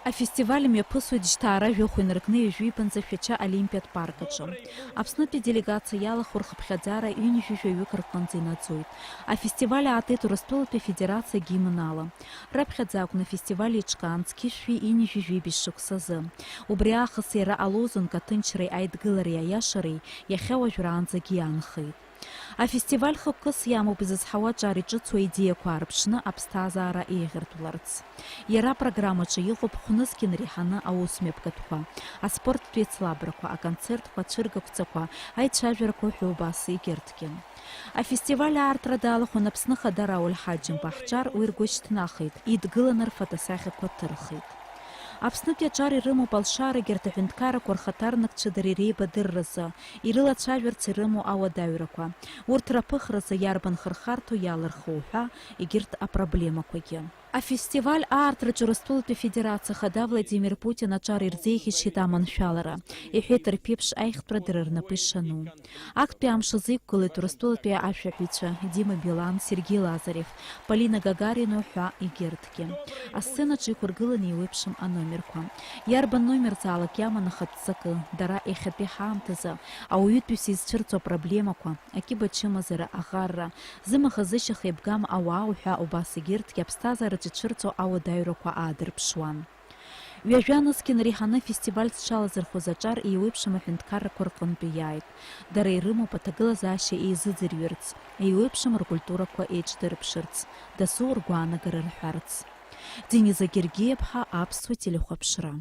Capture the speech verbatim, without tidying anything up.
Афестиваль мҩаԥысуеит жьҭаара жәохә инаркны ҩажәи ҩбанӡа Шәача Олимпиатә парк аҿы. Аԥснытәи делегациа иалахәу рхыԥхьаӡара ҩынҩажәи жәаҩык рҟынӡа инаӡоит. Афестиваль аартит Урыстәылатәи Афедерациа гимн ала. Раԥхьаӡа акәны афестиваль еиҿкаан зқьышәи ҩынҩажәи жәибжь шықәсазы. Убри аахыс иара алозунг аҭынчреи аидгылареи аиашареи иахьа уажәраанӡагьы иаанхеит. Афестиваль хықәкыс иамоуп изызҳауа аҿар иҿыцу аидеиақәа аарԥшны аԥсҭазаара еиӷьыртәларц. Иара апрограммаҿы иҟоуп хәнызқь инреиҳаны аусмҩаԥгатәқәа, аспорттә еицлабрақәа, аконцертқәа, ацәыргақәҵақәа, аицәажәарақәа ҳәа убас егьырҭгьы. Афестиваль аартра далахәын Аԥсны Ахада Рауль Ҳаџьымба. Ҳҿар уи ргәы шьҭнахит, идгыланы рфотосахьақәа ҭырхит. Аԥснытәи аҿар ирымоуп алшара егьырҭ аҳәынҭқаррақәа рхаҭарнакцәа дара иреибадырразы, ирылацәажәарц ирымоу ауадаҩрақәа, урҭ раԥыхразы иарбан хырхарҭоу иалырхуа уҳәа, егьырҭ апроблемақәагьы. Афестиваль аартраҿы Урыстәылатәи Афедерациа Ахада Владимир Путин аҿар ирзеиӷьишьеит аманшәалара, иҳәеит рԥеиԥш аиӷьтәра дара рнапы ишану. Актәи амш азы иқәгылеит Урыстәылатәи ашәаҳәаҩцәа Дима Билан, Сергеи Лазарев, Полина Гагарина ҳәа егьырҭгьы. Асценаҿы иқәыргыланы еиуеиԥшым аномерқәа. Иарбан номерзаалак иаман ахатә ҵакы, дара иахьатәи ҳаамҭазы ауаҩытәыҩса изцәырҵуа апроблемақәа, акьыба ачымазара, аӷарра, зымаха-зышьаха еибгам ауаа уҳәа убас егьырҭгьы аԥсҭазаараҿы ицәырҵуа ауадаҩрақәа аадырԥшуан. Ҩажәа нызқь инреиҳаны афестиваль зҽалазырхәыз аҿар еиуеиԥшым аҳәынҭқаррақәа рҟынтәи иааит. Дара ирымоуп аҭагылазаашьа еизыӡырҩырц, еиуеиԥшым ркультурақәа еиҿдырԥшырц, дасу ргәаанагара рҳәарц. Дениза Гергиеԥҳа, Аԥсуа телехәаԥшра.